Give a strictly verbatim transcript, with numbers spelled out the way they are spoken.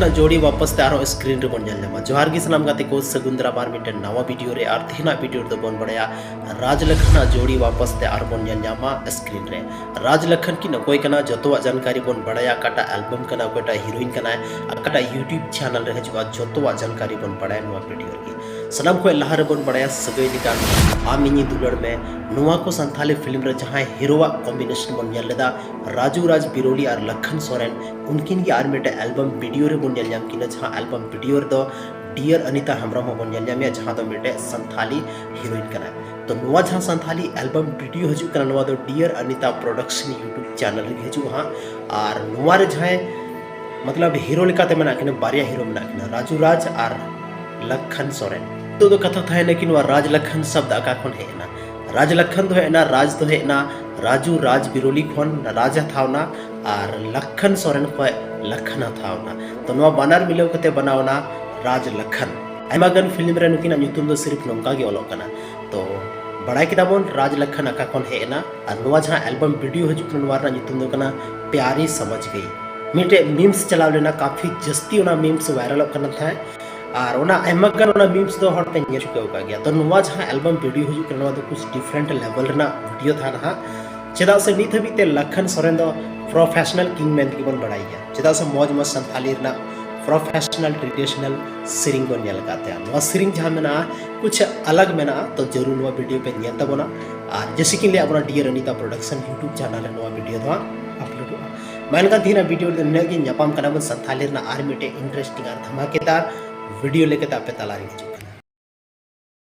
ᱡᱳᱲᱤ ᱣᱟᱯᱟᱥ ᱛᱮ ᱟᱨᱦᱚᱸ screen ᱨᱮᱵᱚᱱ ᱧᱮᱞ ᱧᱟᱢᱟ᱾ ᱡᱚᱦᱟᱨ ᱜᱮ ᱥᱟᱱᱟᱢ ᱜᱟᱛᱮ ᱠᱚ, ᱥᱟᱹᱜᱩᱱ ᱫᱟᱨᱟᱢ ᱟᱨ ᱢᱤᱫᱴᱮᱱ ᱱᱟᱣᱟ video ᱨᱮ᱾ ᱟᱨ ᱛᱮᱦᱮᱧᱟᱜ video ᱨᱮᱫᱚ ᱵᱚᱱ ᱵᱟᱲᱟᱭᱟ ᱨᱟᱡᱽ ᱞᱟᱠᱷᱟᱱᱟᱜ ᱡᱳᱲᱤ ᱣᱟᱯᱟᱥ ᱛᱮ ᱟᱨ ᱵᱚᱱ ᱧᱮᱞ ᱧᱟᱢᱟ screen ᱨᱮ᱾ ᱨᱟᱡᱽ ᱞᱟᱠᱷᱟᱱ ᱠᱤᱱ ᱚᱠᱚᱭ ᱠᱟᱱᱟ, ᱡᱚᱛᱚᱣᱟᱜ ᱡᱟᱱᱠᱟᱨᱤ ᱵᱚᱱ ᱵᱟᱲᱟᱭᱟ, ᱚᱠᱟᱴᱟᱜ album ᱠᱟᱱᱟ, ᱚᱠᱚᱭᱴᱟᱜ heroine ᱠᱟᱱᱟᱭ, ᱚᱠᱟᱴᱟᱜ YouTube channel ᱨᱮ ᱦᱤᱡᱩᱜᱼᱟ, ᱡᱚᱛᱚᱣᱟᱜ ᱡᱟᱱᱠᱟᱨᱤ ᱵᱚᱱ ᱵᱟᱲᱟᱭᱟ ᱱᱚᱣᱟ video ᱨᱮᱜᱮ᱾ ᱥᱟᱱᱟᱢ ᱠᱷᱚᱱ ᱞᱟᱦᱟ ᱨᱮᱵᱚᱱ ᱵᱟᱲᱟᱭᱟ ᱥᱟᱹᱜᱟᱹᱭ ᱞᱮᱠᱟᱱ ᱟᱢ ᱤᱧᱤᱧ ᱫᱩᱞᱟᱹᱲ ᱢᱮ᱾ ᱱᱚᱣᱟ ᱠᱚ ᱥᱟᱱᱛᱷᱟᱞᱤ film ᱨᱮ ᱡᱟᱦᱟᱸᱭ ᱦᱤᱨᱳᱣᱟᱜ combination ᱵᱚᱱ ᱧᱮᱞ ᱞᱮᱫᱟ, ᱨᱟᱡᱩ ᱨᱟᱡᱽ ᱵᱤᱨᱚᱞᱤ ᱟᱨ ᱞᱟᱠᱷᱟᱱ ᱥᱚᱨᱮᱱ, ᱩᱱᱠᱤᱱ ᱜᱮ ᱟᱨ ᱢᱤᱫᱴᱮᱱ album video ᱨᱮᱵᱚᱱ ᱧᱮᱞ ᱧᱟᱢ ᱠᱤᱱᱟ, ᱡᱟᱦᱟᱸ album video ᱨᱮᱫᱚ ᱰᱤᱭᱟᱨ ᱟᱱᱤᱛᱟ ᱦᱮᱢᱵᱨᱚᱢ ᱦᱚᱸᱵᱚᱱ ᱧᱮᱞ ᱧᱟᱢᱮᱭᱟ, ᱡᱟᱦᱟᱸ ᱫᱚ ᱢᱤᱫᱴᱮᱡ ᱥᱟᱱᱛᱷᱟᱞᱤ heroine ᱠᱟᱱᱟᱭ᱾ ᱛᱚ ᱱᱚᱣᱟ ᱡᱟᱦᱟᱸ ᱥᱟᱱᱛᱷᱟᱞᱤ album video ᱦᱤᱡᱩᱜ ᱠᱟᱱᱟ, ᱱᱚᱣᱟ ᱫᱚ dear Anita production YouTube channel ᱨᱮᱜᱮ ᱦᱤᱡᱩᱜᱼᱟ ᱦᱟᱸᱜ᱾ ᱟᱨ ᱱᱚᱣᱟ ᱨᱮ ᱡᱟᱦᱟᱸᱭ ᱢᱚᱛᱞᱚᱵ ᱦᱤᱨᱳ ᱞᱮᱠᱟᱛᱮ ᱢᱮᱱᱟᱜ ᱠᱤᱱᱟ, ᱵᱟᱨᱭᱟ ᱦᱤᱨᱳ ᱢᱮᱱᱟᱜ ᱠᱤᱱᱟ, ᱨᱟᱡᱩ ᱨᱟᱡᱽ ᱟᱨ ᱞᱟᱠᱷᱟᱱ ᱥᱚᱨᱮᱱ᱾ ᱱᱤᱛᱚᱜ ᱫᱚ ᱠᱟᱛᱷᱟ ᱛᱟᱦᱮᱸᱭᱮᱱᱟ ᱠᱤ ᱱᱚᱣᱟ ᱨᱟᱡᱽ ᱞᱟᱠᱷᱟᱱ ᱥᱟᱵᱫ ᱚᱠᱟ ᱠᱷᱚᱱ ᱦᱮᱡ ᱮᱱᱟ? ᱨᱟᱡᱽ ᱞᱟᱠᱷᱟᱱ ᱫᱚ ᱦᱮᱡ ᱮᱱᱟ, ᱨᱟᱡᱽ ᱫᱚ ᱦᱮᱡ ᱮᱱᱟ ᱨᱟᱡᱩ ᱨᱟᱡᱽ ᱵᱤᱨᱚᱞᱤ ᱠᱷᱚᱱ, ᱨᱟᱡᱽ ᱦᱟᱛᱟᱣ ᱮᱱᱟ, ᱟᱨ ᱞᱟᱠᱷᱟᱱ ᱥᱚᱨᱮᱱ ᱠᱷᱚᱱ ᱞᱟᱠᱷᱟᱱ ᱦᱟᱛᱟᱣ ᱮᱱᱟ᱾ ᱛᱚ ᱱᱚᱣᱟ ᱵᱟᱱᱟᱨ ᱢᱤᱞᱟᱹᱣ ᱠᱟᱛᱮ ᱵᱮᱱᱟᱣ ᱮᱱᱟ ᱨᱟᱡᱽ ᱞᱟᱠᱷᱟᱱ᱾ ᱟᱭᱢᱟ ᱜᱟᱱ film ᱨᱮ ᱱᱩᱠᱤᱱᱟᱜ ᱧᱩᱛᱩᱢ ᱫᱚ ᱥᱤᱨᱤᱯ ᱱᱚᱝᱠᱟ ᱜᱮ ᱚᱞᱚᱜ ᱠᱟᱱᱟ᱾ ᱛᱚ ᱵᱟᱲᱟᱭ ᱠᱮᱫᱟ ᱵᱚᱱ ᱨᱟᱡᱽ ᱞᱟᱠᱷᱟᱱ ᱚᱠᱟ ᱠᱷᱚᱱ ᱦᱮᱡ ᱮᱱᱟ, ᱟᱨ ᱱᱚᱣᱟ ᱡᱟᱦᱟᱸ album video ᱦᱤᱡᱩᱜ ᱠᱟᱱᱟ, ᱱᱚᱣᱟ ᱨᱮᱱᱟᱜ ᱧᱩᱛᱩᱢ ᱫᱚ ᱠᱟᱱᱟ ᱯᱭᱟᱨᱤ ᱥᱟᱢᱟᱡᱽ ᱜᱟᱭᱤ᱾ ᱢᱤᱫᱴᱮᱡ memes ᱪᱟᱞᱟᱣ ᱞᱮᱱᱟ, ᱠᱟᱯᱷᱤ ᱡᱟᱹᱥᱛᱤ ᱚᱱᱟ memes viralᱚᱜ ᱠᱟᱱᱟ ᱛᱟᱦᱮᱸᱫ, ᱟᱨ ᱚᱱᱟ ᱟᱭᱢᱟ ᱜᱟᱱ ᱚᱱᱟ memes ᱫᱚ ᱦᱚᱲ ᱯᱮ ᱧᱮᱞ ᱪᱩᱠᱟᱹᱣ ᱟᱠᱟᱫ ᱜᱮᱭᱟ᱾ ᱛᱚ ᱱᱚᱣᱟ ᱡᱟᱦᱟᱸ album video ᱦᱤᱡᱩᱜ ᱠᱟᱱᱟ, ᱱᱚᱣᱟ ᱫᱚ ᱠᱩᱪ different level ᱨᱮᱱᱟᱜ video ᱛᱟᱦᱮᱱᱟ ᱦᱟᱸᱜ᱾ ᱪᱮᱫᱟᱜ ᱥᱮ ᱱᱤᱛ ᱦᱟᱹᱵᱤᱡ ᱛᱮ ᱞᱟᱠᱷᱟᱱ ᱥᱚᱨᱮᱱ ᱫᱚ professional king ᱢᱮᱱ ᱛᱮᱜᱮ ᱵᱚᱱ ᱵᱟᱲᱟᱭ ᱜᱮᱭᱟ᱾ ᱪᱮᱫᱟᱜ ᱥᱮ ᱢᱚᱡᱽ ᱢᱚᱡᱽ ᱥᱟᱱᱛᱷᱟᱞᱤ ᱨᱮᱱᱟᱜ professional traditional ᱥᱮᱨᱮᱧ ᱵᱚᱱ ᱧᱮᱞ ᱟᱠᱟᱫ ᱛᱟᱭᱟ᱾ ᱱᱚᱣᱟ ᱥᱮᱨᱮᱧ ᱡᱟᱦᱟᱸ ᱢᱮᱱᱟᱜᱼᱟ, ᱠᱩᱪ ᱟᱞᱟᱜᱽ ᱢᱮᱱᱟᱜᱼᱟ, ᱛᱚ ᱡᱟᱹᱨᱩᱲ ᱱᱚᱣᱟ video ᱯᱮ ᱧᱮᱞ ᱛᱟᱵᱚᱱᱟ᱾ ᱟᱨ ᱡᱮᱥᱮ ᱠᱤᱱ ᱞᱟᱹᱭᱟ, ᱟᱵᱚᱱᱟᱜ dear Anita production YouTube channel ᱨᱮ ᱱᱚᱣᱟ video ᱫᱚ ᱦᱟᱸᱜ uploadᱚᱜᱼᱟ᱾ ᱢᱟ ᱮᱱᱠᱷᱟᱱ ᱛᱮᱦᱮᱧᱟᱜ video ᱨᱮᱫᱚ ᱱᱤᱱᱟᱹᱜ ᱜᱮ᱾ ᱧᱟᱯᱟᱢ ᱠᱟᱱᱟ ᱵᱚᱱ ᱥᱟᱱᱛᱷᱟᱞᱤ ᱨᱮᱱᱟᱜ ᱟᱨ ᱢᱤᱫᱴᱮᱡ interesting ᱟᱨ ᱫᱷᱟᱢᱟᱠᱮᱫᱟᱨ video ᱞᱮᱠᱟᱛᱮ ᱟᱯᱮ ᱛᱟᱞᱟᱨᱮ ᱦᱤᱡᱩᱜ᱾